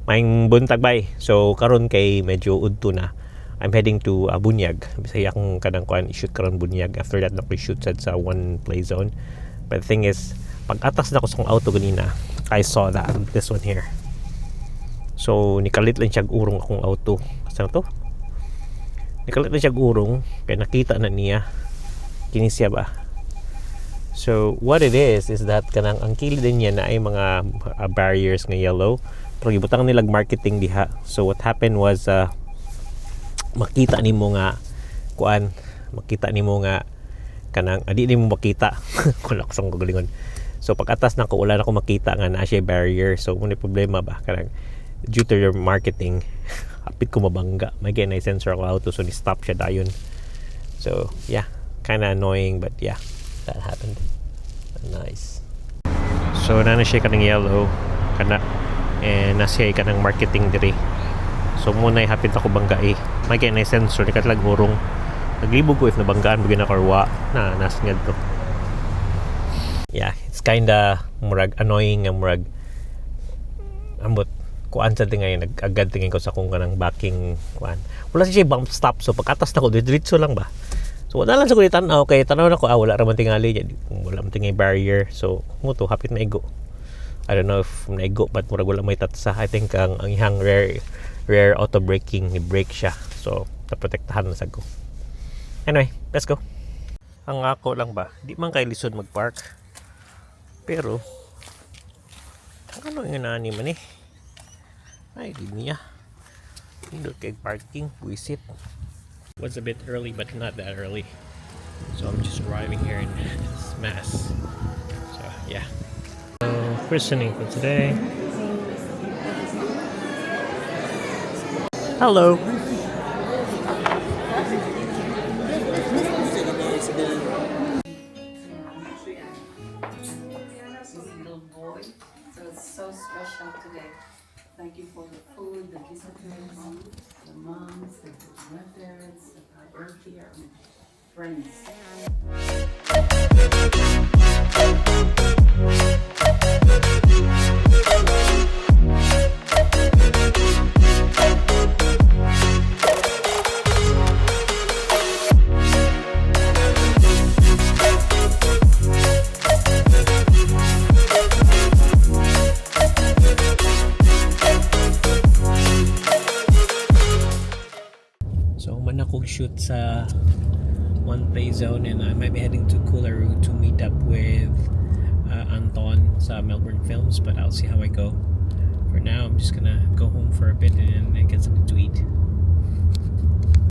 Maayong buntag, bay. So karon kay medyo udto na. I'm heading to Bunyag. Bisaya akong kanang kuan i-shoot karon bunyag. After that na shoot sad sa One Play Zone. But the thing is, pag atas na ko sa akong auto ganina, I saw that this one here. So nikalit lang siya urong akong auto. Asa na to? Nikalit lang siya urong kay nakita na niya kini siya ba. So what it is that kanang ang kilid din niya na ay mga barriers nga yellow. Pero gibutang nilag marketing diha. So what happened was makita nimo nga kuan, makita nimo nga kanang adi nimo makita kung ako sa kagalingon. So pag atas na ko, wala na ko makita nga naa siya barrier. So mao problema ba, kanang due to your marketing, hapit ko mabangga. May kay na sensor ako auto, so ni stop siya dayon. So yeah, kinda annoying, but yeah, that happened. Nice. So naa na siya kanang yellow kana and na siya kanang marketing diri. So mao na hapit ako banggai. May kay na sensor, ni katlag urong. Naglibog ko if nabanggaan bigyan ako or wa na nas to. Yeah, it's kinda murag annoying nga murag ambot kuan sa tingay nag-agad tingin ko sa akong kanang backing kuan. Wala siya bump stop, so pagkatas na ko, diretso lang ba. So wala lang sa ko tanaw kay tanaw na ko, ah, wala ra man tingali, wala man tingali barrier. So mao to hapit na igo. I don't know if naigo, but murag wala may tatsa. I think ang ihang rear auto braking ni brake siya. So naprotektahan na sad ko. Anyway, let's go. Ang ako lang ba, di man kay lisod magpark. Pero ano yung nani man eh? Ay, di niya. Nindot kay parking, buisit. Was a bit early but not that early. So I'm just arriving here in this mess. So yeah. So christening for today. Hello. Little boy. So it's so special today. Thank you for the food, the visitors, the moms, the grandparents that are all here, and friends. So man ako shoot sa One Play Zone and I might be heading to Coolaroo to meet up with Anton sa Melbourne Films, but I'll see how I go. For now, I'm just gonna go home for a bit and get something to eat.